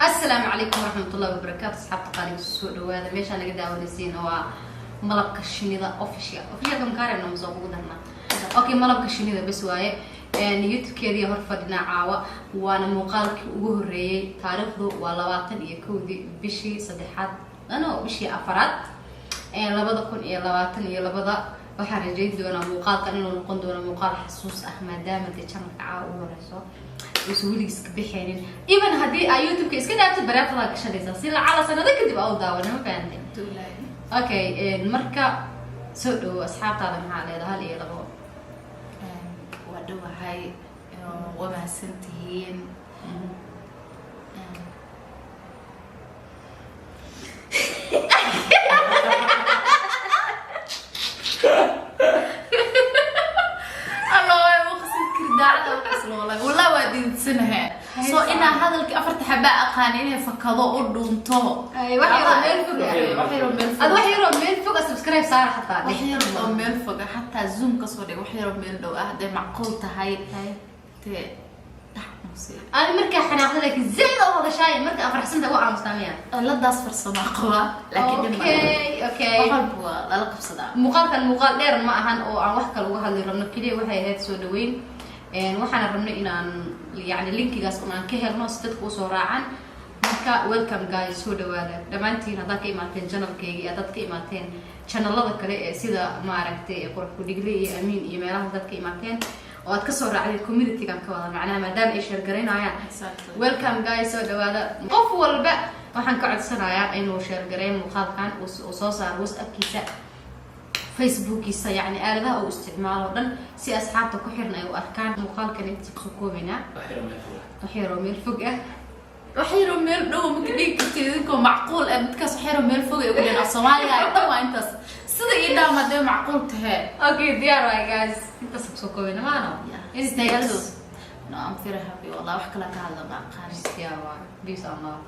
Asalaamu calaykum waraxmatullahi wabarakaatu. Asxaabta qaaliga, soo dhawaada. Meeshaa naga daawanaysiin waa Malabka Shinida Official. Officialka makaarena masoo kugu darnaa? Okay, Malabka Shinida bes waaye. YouTube-keedii hor fadhinaa caawa, waana muuqaalkii ugu horreeyey. Taariikhdu waa 21-dii bishii saddexaad, ano bishii afaraad, 2022. Waxaan rajeyn doonaa muuqaalkan inuu noqon doono muuqaal xasuus ah, maadaama dee channelka caawa ugu horeyso uusan weligiis ka bixeenin. Even haddii aa YouTube-ka iska dhaaftid, bareefadaa gashanaysaa si lacala sanado kadib aa u daawana. Ma fahanteen? Okay, marka soo dhawo. Asxaabtaada maxaa leedahay? Hal iyo labo. Waa dhowahay, waa mahadsantihiin. Allo, waqsid kirdaacada waqslo, wallahi wallahi waa diidsanahay. So inaa hadalkii afarta xabaa aqaan inay fakado u dhunto. Ay, wax yaroo meel fog ah. Wax yaroo meel fog. Ad wax yaroo meel fog ah subscribe saara xataa. Wax yar oo meel fog ah, xataa Zoom kasoo dhig. Wax yaroo meel dhow ah hadday macquul tahay, dee dhac muse. Ani markaa xanaaqda laakiin zaid oo hadashaay, marka aan faraxsanta waa aamustaa miya? Ciladaas farsamo qaba, laakiin dhib ma laha. Okay. Wax walba waa lala qabsadaa. Muuqaalkan muuqaal dheer ma ahan oo aan wax kale uga hadli rabno. Keliya waxay ahayd soo dhaweyn. Waxaana rabnay inaan yani linkigaas un aan ka helno si dadka usoo raacaan. Marka welcome guys, soo dhawaada dhammaantiin. Haddaad ka imaateen channelkayga iyo haddaad ka imaateen channelada kale ee sida maaragtay Qurux Kudhigle iyo Amiin iyo meelaha haddaad ka imaateen oo aad kasoo raacdeen communitygan ka wada macnaha, maadaama ay share garaynayaan. Welcome guys, soo dhawaada. Qof walba waxaan ka codsanayaa inuu share gareeyo muuqaalkan, uu soo saaro WhatsAppkiisa, Facebookiisa, yacni aaladaha uu isticmaalo o dhan, si asxaabta ku xiran ay u arkaan muuqaalkan. Inta kusoo koobaynaa. Wax yaroo meel fog ah. Wax yaroo meel dhow ma ka dhigi kartid idinkoo macquul ah? Dadkaas wax yaroo meel fog ay ugu dheen af Soomaaliga ay dhan waa intaas sida ii dhaam hadday macquul tahay. Okay, diyaar waay guys, intaas kusoo koobayna maano. Thanks. No, I'm very happy wallah. Wax kale ka hadla ma aqaan. Diyaar waay, peace and love.